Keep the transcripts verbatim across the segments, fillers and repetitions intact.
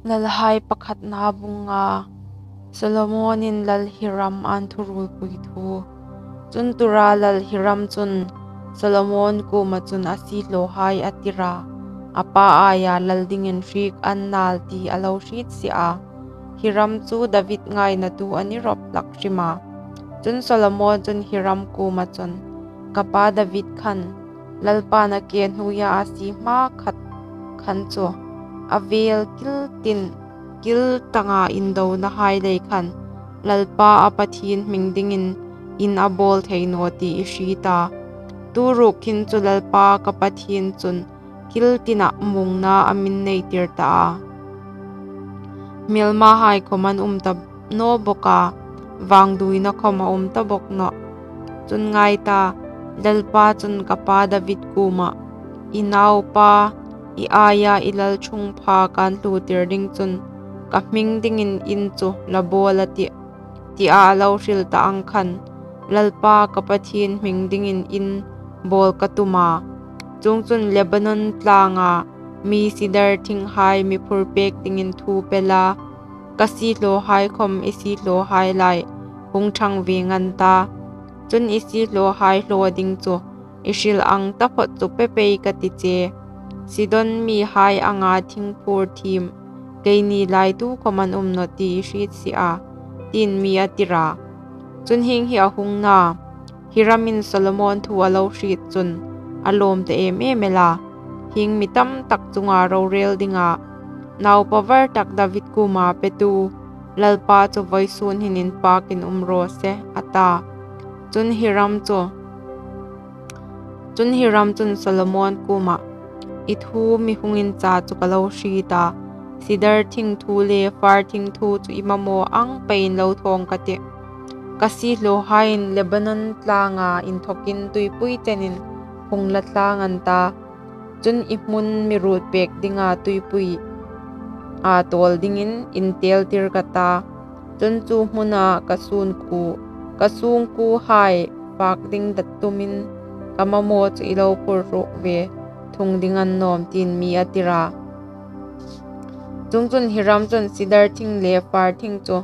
Lalhai pakhatna bung nga. Solomonin Lal Hiram a'n thurulpui thu. Chun tura Lal Hiram chun Solomon kuoma chun a siehlawhai a tir a, a pa aia lal dingin hriek an nâl ti a lo hriet si a. Hiram chu David ngainatu a ni rawp hlak hrim a. Chun Solomon chun Hiram kuoma chun, Ka pa David khan, Lalpa'n a ke hnuoia a sie hmakhat khan chu, a vêl kil tin, kil tanga indonahai lei khan, Lalpa a Pathien hming dingin in a bâwl thei naw ti i hriet a. Tu ruok hin chu Lalpa ka Pathien chun kil tina muongna a mîn neitir ta a. Hmêlmahai khawm an um ta naw bawk a, vângduoina khawm a um ta bawk nawh. Chun ngai ta, Lalpa chun ka pa David kuomah, ‘I naupa, i aia i lalṭhungpha kân hluotir ding chun ka hming dingin in chu la bâwl a tih,’ tia a lo hril ta ang khan, Lalpa ka Pathien hming dingin in bâwl ka tum a. Chuongchun Lebanon tlânga mi sidar thinghai mi phurpêk dingin thu pe la, ka siehlawhai khawm i siehlawhai lai hung ṭhang vêng an ta. Chun i siehlawhai hlaw ding chu i hril ang taphawt chu pe pei ka ti che. Sidon mihai anga thing phûr thiem keini lai tukhawm an um nawh ti i hriet si a, tiin mi a tir a. Chun hieng hi a hung na, Hiramin Solomon thu a lo hriet chun a lâwm ta êm êm el a, Hieng mi tamtak chunga rorêl dinga naupa vartak David kuoma petu Lalpa chu vawisûn hin inpâkin um raw se, a ta. Chun Hiram chun Solomon kuomah, I thu mi hung incha chu ka lo hriet a, sidar thing thu le fâr thing thu chu i mamaw ang peiin lo thâwng ka tih. Ka siehlawhaiin Lebanon tlânga inthawkin tuipui chenin hung la tlâng an ta. Chun i hmun mi ruotpêk dinga tuipuia tâwl dingin in têltir ka ta. Chun chu hmuna ka sûngkuohai fâk ding dat tumin ka mamaw chu i lo phurruok ve thung ding annâwm, tiin mi a tir a. Chuongchun Hiram chun sidar thing le fâr thing chu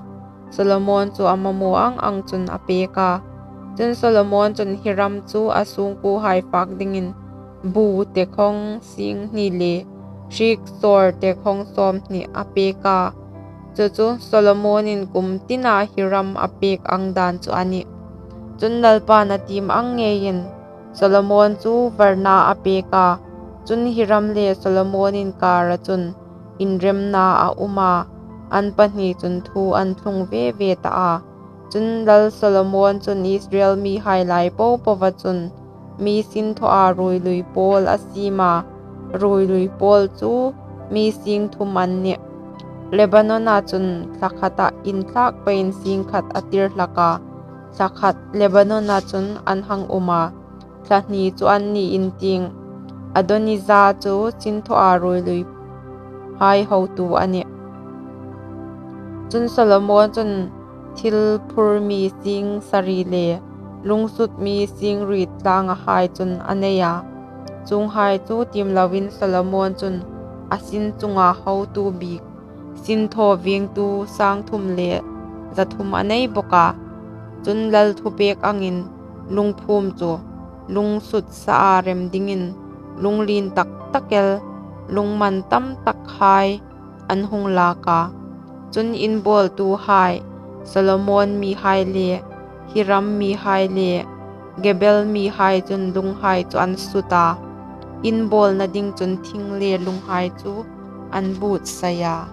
Solomon chu a mamaw ang ang chun a pêk a. Chun Solomon chun Hiram chu a sûngkuohai fâk dingin bu tekhawng sîng hni le hriek sâwr tekhawng sâwmhni a pêk a. Chu chu Solomonin kum tina Hiram a pêk ang dân chu a nih. Chun Lalpain a tiem ang ngeiin Solomon chu varna a pêk a. Chun Hiram le Solomon inkâra chun inremna a um a, an pahni chun thu an thlung ve ve ta a. Chun Lal Solomon chun Israel mihai lai po poa chun mi sinthawa ruoi lui pâwl a siem a, ruoi lui pâwl chu mi sîng thum an nih. Lebanona chun thla khata inthlâk peiin sîng khat a tir hlak a, thla khat Lebanona chun an hang um a, thla hni chu anni in tieng Adonija chu sinthawa ruoi luihai hotu a nih. Chun Solomon chun thil phur mi sîng sari le lung sut mi sîng riet tlângahai chun a nei a, chuonghai chu tiem loin Solomon chun a sin chunga hotu bîk sinthaw vêngtu sâng thum le za thum a nei bawk a. Chun lal thupêk angin lungphûm chu lung sutsaa rem dingin lung lien tak tak el, lung man tamtakhai an hung lâk a. Chun in bâwltuhai, Solomon mihai le Hiram mihai le Gebal mihai chun lunghai chu an sut a, in bâwlna ding chun thing le lunghai chu an buotsai a.